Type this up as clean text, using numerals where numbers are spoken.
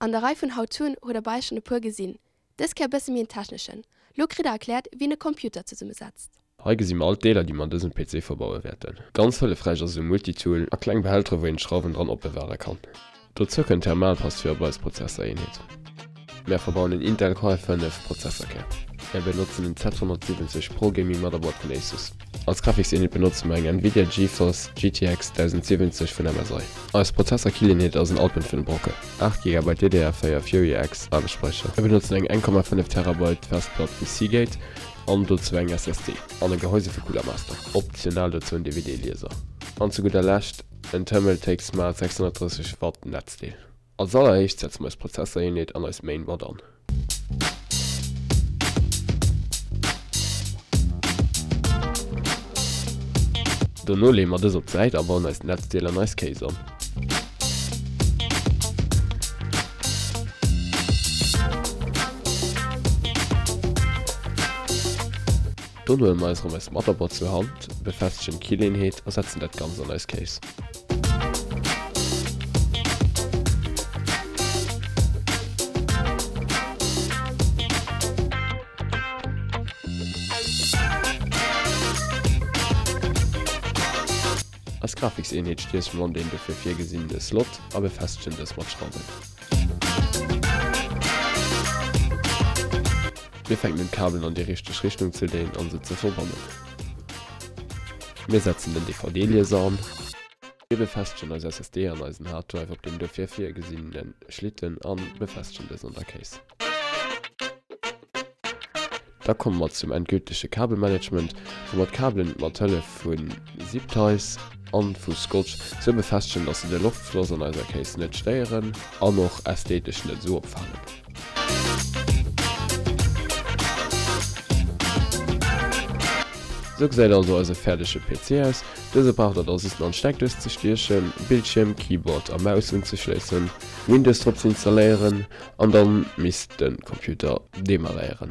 An der Rei vun How-To'en hutt der bei eis schonn e puer gesinn. Dës Kéier e bësse méi en techneschen. Lo kritt der erkläert, wéi een e Computer zesummesetzt. Hei gesi mer all d'Deeler déi mer an dësem PC verbaue wäerten. Ganz hëllefräich ass esou Multitool a kleng Behältere wou een d'Schrauwen dran opbeware kann. Dozou kënnt Thermalpast fir op eis Prozessereenheet. Mär verbauen en Intel Core i5 Prozesserkär. Mär benotzen en Z170 Pro Gaming Motherboard vun Asus. Als Grafikseenheet benotze mer eng Nvidia GeForce GTX 1070 vun MSI. Eis Prozesserkilleenheet ass en Alpen vun Brocke, 8 Gigabyte DDR4 Fury X Aarbechtsspeicher. Mir benotzen eng 1,5 Terabyte Festplatt vu Seagate an dozou eng SSD an e Gehäuse vu Cooler Master. Optional dozou en DVD-Lieser. An zu gudder Lescht en Thermaltake Smart 630 Watt Netzdeel. Als alleréischt setze mer eis Prozessereenheet an eis Mainboard an. Dono leeë mer dës op d'Säit a bauen eist Netzdeel an eis Case an. Dono huele mer eis erëm eist Motherboard zur Hand, befestegen d'Killeenheet a setzen dat Ganzt an eis Case. Eis Grafikseenheet stieche mer an deen dofir virgesinnene Slot a befestegen dës mat Schrauwen. Mir fänken un d'Kabelen an déi richteg Richtung ze léen an se ze verbannen. Mir setzen den DVD-Lieser an. Mir befestegen eis SSD an eisen Harddrive op dem dofir virgesinnene Schlitten an befestegen dës an der Case. Da komme mer zum endgültege Kabelmanagement, wou mer d'Kabelen mat Hëllef vu Zip-Ties an vu Scotch sou befestegen, dass se de Loftfloss an eiser Case net stéieren an och ästhetesch net sou opfalen. Sou gesäit also eise fäerdege PC aus. Dëse brauch der da just nach an d'Steckdous ze stiechen, Bildschierm, Keyboard a Maus unzeschléissen, Windows drop ze installéieren an dann misst de Computer demarréieren.